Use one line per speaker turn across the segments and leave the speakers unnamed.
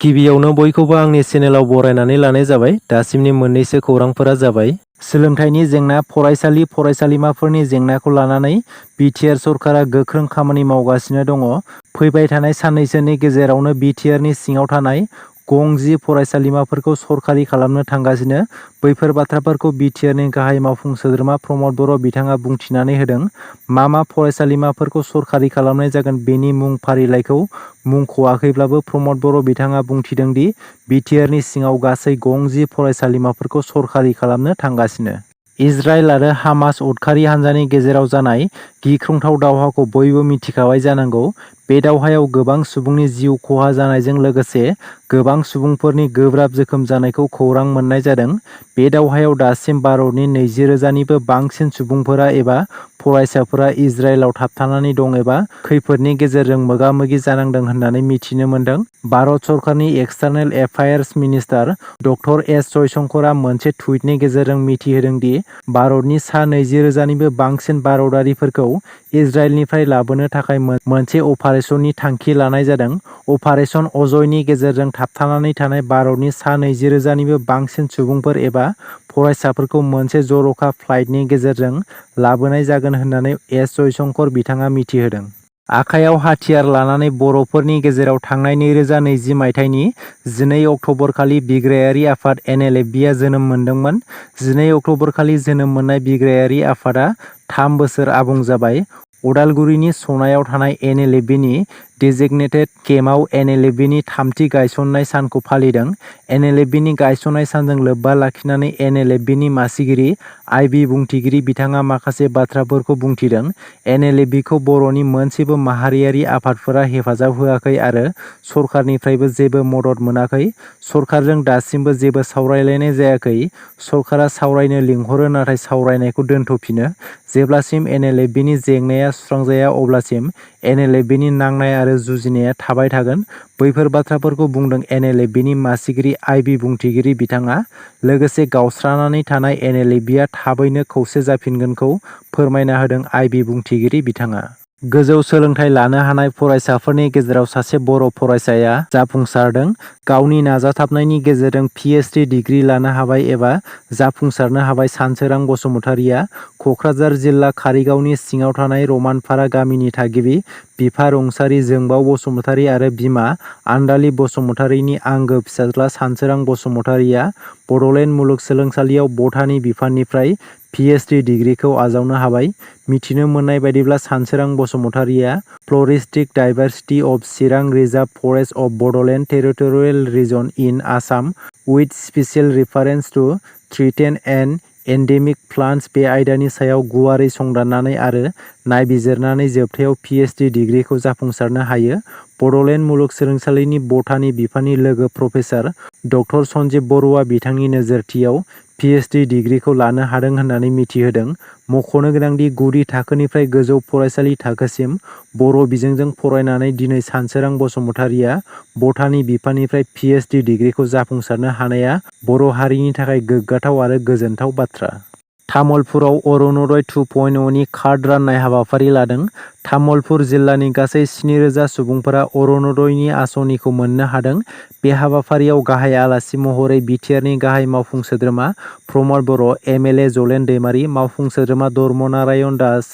गिबियावनो बयखौबो आंनि चेनेलाव बरायनानै लानाय जाबाय। दासिमनि मोननैसो खौरांफोरा जाबाय सोलोंथाइनि जेंना, फरायसालिमाफोरनि जेंनाखौ लानानै बिटिआर सरकारा गोख्रों खामानि मावगासिनो दङ। फैबाय थानाय साननैसोनि गेजेरावनो बिटिआरनि सिङाव थानाय गं 10 फरायसालिमाफोरखौ सरकारि खालामनो थांगासिनो। बैफोर बाथ्राफोरखौ बिटिआरनि गाहाय मावफुं सोद्रोमा प्रमद बर' बिथाङा बुंथिनानै होदों। मा फरायसालिमाफोरखौ सरकारि खालामनाय जागोन बेनि मुं फारिलाइखौ मुंख'वाखैब्लाबो प्रमद बर' बिथाङा बुंथिदों दि बिटिआरनि सिङाव गासै गं 10 फरायसालिमाफोरखौ सरकारि खालामनो थांगासिनो। इजराइल आरो हामास उदखारि हान्जानि गेजेराव जानाय गिख्रंथाव दावहाखौ बयबो मिथिखाबाय जानांगौ। बे दावहायाव गोबां सुबुंनि जिउ खहा जानायजों लोगोसे गोबां सुबुंफोरनि गोब्राब जोखोम जानायखौ खौरां मोननाय जादों। बे दावहायाव दासिम भारतनि 20,000निबो बांसिन सुबुंफोरा एबा फरायसाफोरा इजराइलाव थाबथानानै दं एबा खैफोदनि गेजेरजों मोगा-मोगि जानांदों होननानै मिथिनो मोन्दों। भारत सरकारनि एक्सटार्नेल एफायार्स मिनिस्टार डक्टर एस जयशंकरआ मोनसे टुइटनि गेजेरजों मिथिहोदों दि भारतनि सा 20,000निबो बांसिन भारतारिफोरखौ इजराइलनिफ्राय लाबोनो थाखाय मोनसे अपारेसननि थांखि लानाय जादों। अपारेसन अजयनि गेजेरजों थाबथानानै थानाय भारतनि सा 20,000निबो बांसिन सुबुंफोर एबा फरायसाफोरखौ मोनसे जर'खा फ्लाइटनि गेजेरजों लाबोनाय जागोन होननानै एस जयशंकर बिथाङा मिथिहोदों। आखायाव हाथियार लानानै बर'फोरनि गेजेराव थांनाय 2020 मायथाइनि 12 अक्ट'बरखालि बिग्रायारि आफाद एनएलएफबिआ जोनोम मोनदोंमोन। 12 अक्ट'बरखालि जोनोम मोननाय बिग्रायारि आफादा 3 बोसोर आबुं जाबाय। उदालगुरिनि सनायाव थानाय एनएलएफबिनि डेजिगनेटेड केम्पआव एनएलएफबिनि 3थि गायसननाय सानखौ फालिदों। एनएलएफबिनि गायसननाय सानजों लोब्बा लाखिनानै एनएलएफबिनि मासिगिरि आइ बुंथिगिरि बिथाङा माखासे बाथ्राफोरखौ बुंथिदों। एनएलएफबिखौ बर'नि मोनसेबो माहारियारि आफादफोरा हेफाजाब होआखै आरो सरकारनिफ्रायबो जेबो मदद मोनाखै। सरकारजों दासिमबो जेबो सावरायलायनाय जायाखै। सरकारा सावरायनो लिंहरो नाथाय सावरायनायखौ दोनथ'फिनो। जेब्लासिम एनएलएफबिनि जेंनाया सुस्रांजाया अब्लासिम एनएलएफबिनि नांनाय आरो जुजिनाया थाबाय थागोन। बैफोर बाथ्राफोरखौ बुंदों एनएलएफबिनि मासिगिरि आइ बुंथिगिरि बिथाङा। लोगोसे गावस्रानानै थानाय एनएलएफबिआ थाबैनो खौसे जाफिनगोनखौ फोरमायना होदों आइ बुंथिगिरि बिथाङा। गोजौ सोलोंथाइ लानो हानाय फरायसाफोरनि गेजेराव सासे बर' फरायसाया जाफुंसारदों। गावनि नाजाथाबनायनि गेजेरजों पि.H.D डिग्री लानो हाबाय एबा जाफुंसारनो हाबाय सानसोरां बसुमतारिया क'क्राझार जिल्ला कारिगावनि सिङाव थानाय रमानपारा गामिनि थागिबि। बिफा रुंसारि जोंबाव बसुमतारि आरो बिमा आन्दालि बसुमतारिनि आंगो फिसाज्ला सानसोरां बसुमतारिया बड'लेण्ड मुलुगसोलोंसालियाव बटानि बिफाननिफ्राय पि.H.D डिग्रीखौ आजावनो हाबाय। मिथिनो मोननाय बायदिब्ला सानसोरां बसुमतारिया floristic diversity of Chirang reserve forest of Bodoland territorial region in Assam with special reference to threatened and endemic plants बे आयदानि सायाव गुवारै संदाननानै आरो नायबिजिरनानै जोबथायाव पि.H.D डिग्रीखौ जाफुंसारनो हायो। बड'लेण्ड मुलुगसोलोंसालिनि बटानि बिफाननि लोगो प्रफेसार डक्टर सन्जीब बर'आ बिथांनि नोजोरथियाव पि.H.D डिग्रीखौ लानो हादों होननानै मिथिहोदों। मख'नो गोनांदि गुदि थाखोनिफ्राय गोजौ फरायसालि थाखोसिम बर' बिजोंजों फरायनानै दिनै सानसोरां बसुमतारिया बटानि बिफाननिफ्राय पि.H.D डिग्रीखौ जाफुंसारनो हानाया बर' हारिनि थाखाय गोग्गाथाव आरो गोजोनथाव बाथ्रा। तामुलपुराव अरुणोदय 2.0 नि कार्ड राननाय हाबाफारि लादों। तामुलपुर जिल्लानि गासै 7,000 सुबुंफोरा अरुणोदयनि आसनिखौ मोननो हादों। बे हाबाफारियाव गाहाय आलासि महरै बिटिआरनि गाहाय मावफुं सोद्रोमा प्रमद बर', एम.एल.ए जलेन दैमारि, मावफुं सोद्रोमा धर्मनारायण दास,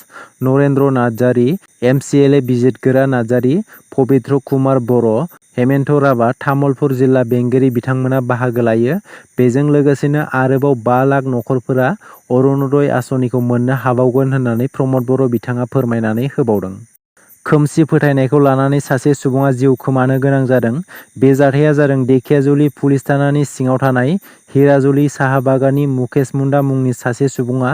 नरेन्द्र नार्जारी, एम.सि.एल.ए बिजितगोरा नार्जारी, पबित्र कुमार बर', हेमन्त राभा, तामुलपुर जिल्ला बेंगिरि बिथांमोना बाहागो लायो। बेजों लोगोसेनो आरोबाव 5 लाख नखरफोरा अरुणोदय आसनिखौ मोननो हाबावगोन होननानै प्रमद बर' बिथाङा फोरमायनानै होबावदों। खोमसि फोथायनायखौ लानानै सासे सुबुङा जिउ खोमानो गोनां जादों। बे जाथाया जादों धेकियाजुलि पुलिस थानानि सिङाव थानाय हिराजुलि साहा बागाननि मुकेश मुन्डा मुंनि सासे सुबुङा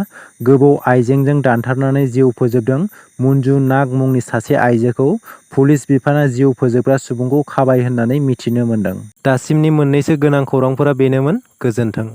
गोबौ आइजेंजों दानथारनानै जिउ फोजोबदों। मन्जु नाग मुंनि सासे आइजोखौ पुलिस बिफाना जिउ फोजोबग्रा सुबुंखौ खाबाय होननानै मिथिनो मोन्दों। दासिमनि मोननैसो गोनां खौरांफोरा बेनोमोन। गोजोन्थों।